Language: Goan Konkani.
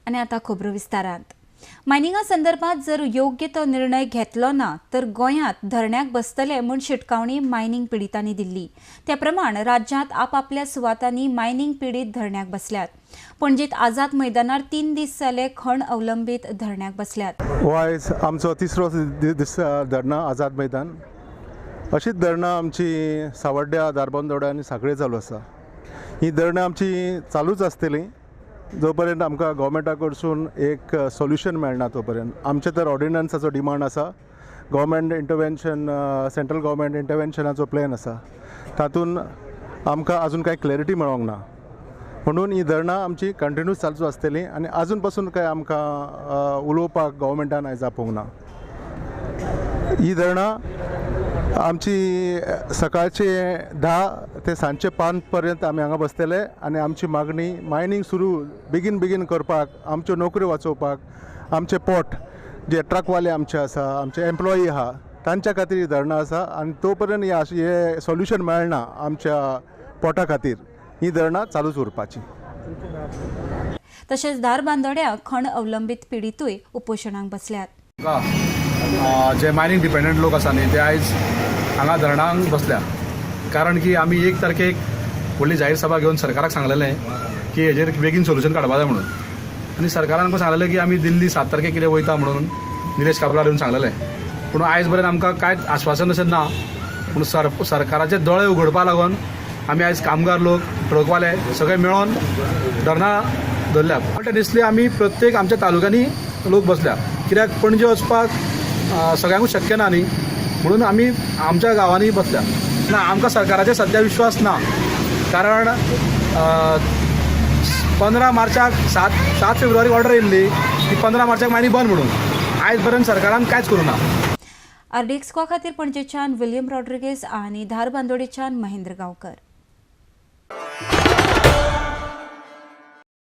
आनी आतां खबरो विस्तारांत. मायनिंगा संदर्भात जर योग्य तो निर्णय घेतलो ना तर गोंयांत धरण्याक बसतले म्हूण शिटकावणी मायनिंग पिडितांनी दिल्ली. त्या प्रमाण राज्यांत आपापल्या सुवातांनी मायनिंग पिडीत धरण्याक बसल्यात. पणजेत आझाद मैदानार 3 दीस जाले खण अवलंबीत धरण्याक बसल्यात. हो आयज आमचो तिसरो दीस धरणां आझाद मैदान. अशीच धरणां आमची सावड्ड्या, धारबांदोड्या आनी सांखळे चालू आसा. ही धरणां आमची चालूच आसतली जो पर्यंत आमकां गव्हर्मेंटा कडसून एक सोल्युशन मेळना तो पर्यंत. आमचे तर ऑर्डिनन्साचो डिमांड आसा, गव्हर्मेंट इंटरवेन्शन, सेंट्रल गव्हर्मेंट इंटरवेन्शनाचो प्लॅन आसा, तातूंत आमकां आजून कांय क्लॅरिटी मेळोंक ना. म्हणून ही धरणां आमची कंटिन्यूस चालू आसतली आनी आजून पासून कांय आमकां उलोवपाक गव्हर्मेंटान आयज आपोवंक ना. ही धरणां आमची सकाळचे 10 ते सांजचे 5 पर्यंत आमी हांगा बसतले आनी आमची मागणी मायनींग सुरू बेगीन बेगीन करपाक, आमच्यो नोकऱ्यो वाचोवपाक, आमचे पोट जे ट्रकवाले आमचे आसा, आमचे एम्प्लॉई आहा तांच्या खातीर ही धरणां आसा आनी तो पर्यंत हे सोल्युशन मेळना आमच्या पोटा खातीर ही धरणां चालूच उरपाची. तशेंच धारबांदोड्या खण अवलंबीत पिडितूय उपोशणाक बसल्यात. जे मायनींग डिपेंडंट लोक आसा न्ही ते आयज हांगा धरणांक बसल्या, कारण की आमी 1 तारखेक व्हडली जाहीर सभा घेवन सरकाराक सांगलेलें की हेजेर बेगीन सोल्युशन काडपा जाय म्हणून, आनी सरकारान आमकां सांगलेलें की आमी दिल्ली 7 तारखेक कितें वयता म्हणून निलेश काब्राल येवन सांगलेलें. पूण आयज पर्यंत आमकां कांयच आश्वासन अशें ना. पूण सरकाराचे दोळे उगडपा लागून आमी आयज कामगार लोक, ट्रकवाले सगळे मेळोन धरणां धरल्या. ऑल्टरनेसली आमी प्रत्येक आमच्या तालुक्यांनी लोक बसल्या, कित्याक पणजे वचपाक सगळ्यांकूच शक्य ना न्ही, म्हणून आमी आमच्या गांवांनी बसल्या. ना, आमकां सरकाराचेर सद्या विश्वास ना, कारण 15 मार्चाक 7 फेब्रुवारीक ऑर्डर येयल्ली की 15 मार्चाक मायनी बंद म्हणून. आयज पर्यंत सरकारान कांयच करूं ना. आरडीएक्स खातीर पणजेच्यान विलियम रॉड्रिगेज आनी धारबांदोडेच्यान महेंद्र गांवकर.